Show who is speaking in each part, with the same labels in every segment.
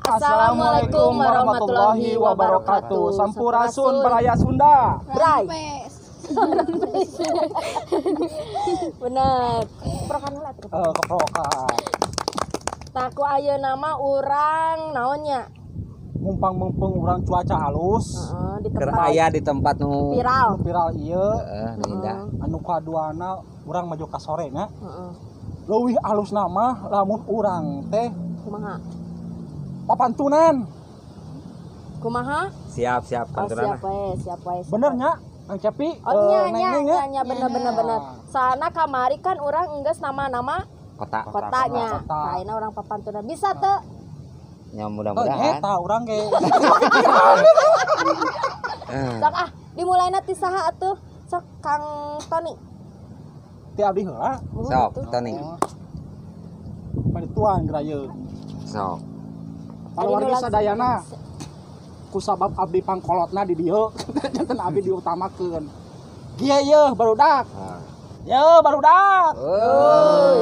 Speaker 1: Assalamualaikum warahmatullahi wabarakatuh. Sampurasun baraya Sunda.
Speaker 2: Bray. Bener. Keprokan lah tuh.
Speaker 1: Keprokan.
Speaker 2: Tah ku ayeuna mah urang naonnya?
Speaker 1: Mumpang-mumpung urang cuaca halus.
Speaker 2: Heeh, di tempat
Speaker 3: aya di tempat nu
Speaker 2: viral.
Speaker 1: Viral ieu.
Speaker 3: Heeh, nu indah.
Speaker 1: Anu kaduana urang maju ka sore nya.
Speaker 2: Heeh.
Speaker 1: Leuwih alusna mah lamun urang teh
Speaker 2: kumaha?
Speaker 1: Papantunan.
Speaker 2: Kumaha?
Speaker 3: Siap, siap pantunan.
Speaker 2: Oh, siap we, siap we.
Speaker 1: Bener nya, Kang Cepi?
Speaker 2: Oh, nya nya nya bener bener bener. Sana kamari kan urang enggeus nama-nama
Speaker 3: kota.
Speaker 2: Kotanya. Ayeuna urang papantunan. Bisa teu?
Speaker 3: Ya mudah-mudahan.
Speaker 1: Eta urang ge.
Speaker 2: Sok ah, dimulaina ti saha atuh? Sok Kang Tony.
Speaker 1: Ti abdi heula.
Speaker 3: Sok, Tony.
Speaker 1: Panituan gerayeun.
Speaker 3: Sok.
Speaker 1: Kalau wargi sadayana kusabab abdi pangkolotna di dieu janten abdi diutamakeun. Kieu yeuh barudak. Yeuh barudak.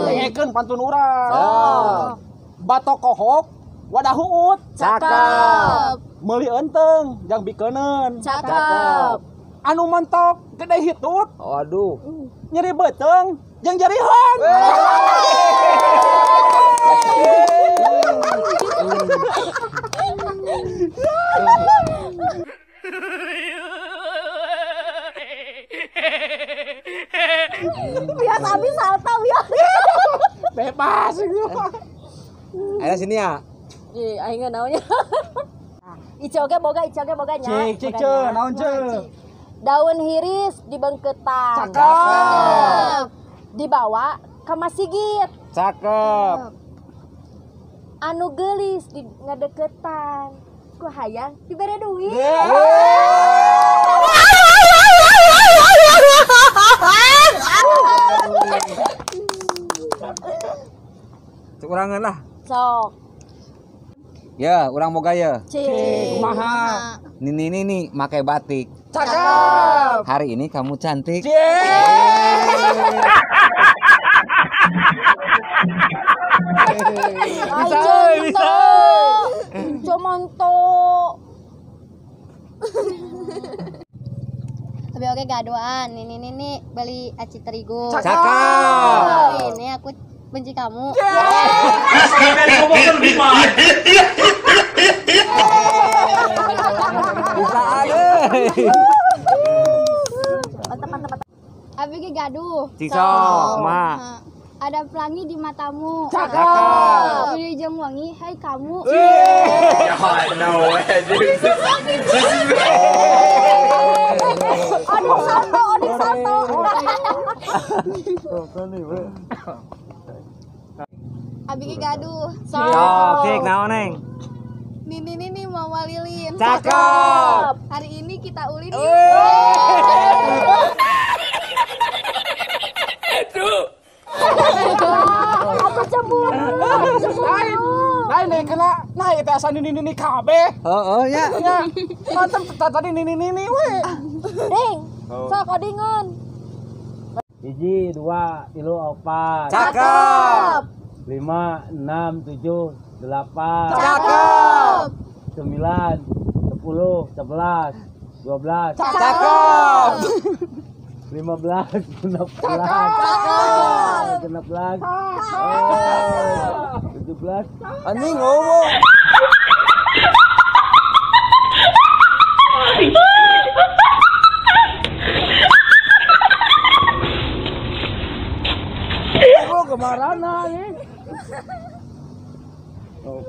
Speaker 1: Dengekeun pantun urang. Batok kohok wadah huut.
Speaker 3: Cakep.
Speaker 1: Meuli eunteng jang bikeuneun.
Speaker 2: Cakep.
Speaker 1: Anu mentok gede hitut.
Speaker 3: Waduh.
Speaker 1: Nyeri beuteung jeung jarihan.
Speaker 2: Biar abi salto biar.
Speaker 1: Bebas itu.
Speaker 3: Ayo sini ya.
Speaker 2: Ih, aing naonnya. Ieu oge boga, ieu oge boga nya.
Speaker 1: Cik, cik, ceu, naon ceu?
Speaker 2: Daun hiris dibengketan.
Speaker 3: Cakep.
Speaker 2: Dibawa ke masjid.
Speaker 3: Cakep.
Speaker 2: Anu geulis di ngadeketan. Ku hayang dibere duit.
Speaker 3: Cuk urangan lah.
Speaker 2: Sok.
Speaker 3: Ya, urang boga ya.
Speaker 2: Cik.
Speaker 1: Kumaha?
Speaker 3: Nini nini make batik.
Speaker 1: Cakep.
Speaker 3: Hari ini kamu cantik.
Speaker 1: Cik.
Speaker 2: Bisa, bisa. Cumanto.
Speaker 4: Tapi oke gaduan. Nini nini beli aci terigu.
Speaker 3: Cakep.
Speaker 4: Ini aku benci kamu.
Speaker 3: Bisa ada.
Speaker 4: Mantap. Abi ge gaduh.
Speaker 3: Cisok, ma.
Speaker 4: Ada pelangi di matamu.
Speaker 1: Cakep.
Speaker 4: Wilujeng wangi, hai kamu.
Speaker 2: Aduh salto, aduh salto.
Speaker 4: Abi ge gaduh.
Speaker 3: Sok, cik naon neng?
Speaker 4: Nini nini mama lilin.
Speaker 3: Cakep.
Speaker 4: Hari ini kita ulin.
Speaker 2: Aku cemburu.
Speaker 1: Lain deh kena nah itu asa nini nini kabeh.
Speaker 3: Heeh ya.
Speaker 1: Ya. Mantep tadi nini nini we.
Speaker 2: Ding. Sok odingan.
Speaker 5: 1, 2, 3, 4.
Speaker 3: Cakep.
Speaker 5: 5, 6, 7, 8.
Speaker 3: Cakep.
Speaker 5: 9, 10, 11, 12.
Speaker 3: Cakep.
Speaker 5: 15, 16,
Speaker 2: Cakep.
Speaker 5: 16, 17.
Speaker 3: Anjing ngomong.
Speaker 5: Oh, kemarana nih. Oh.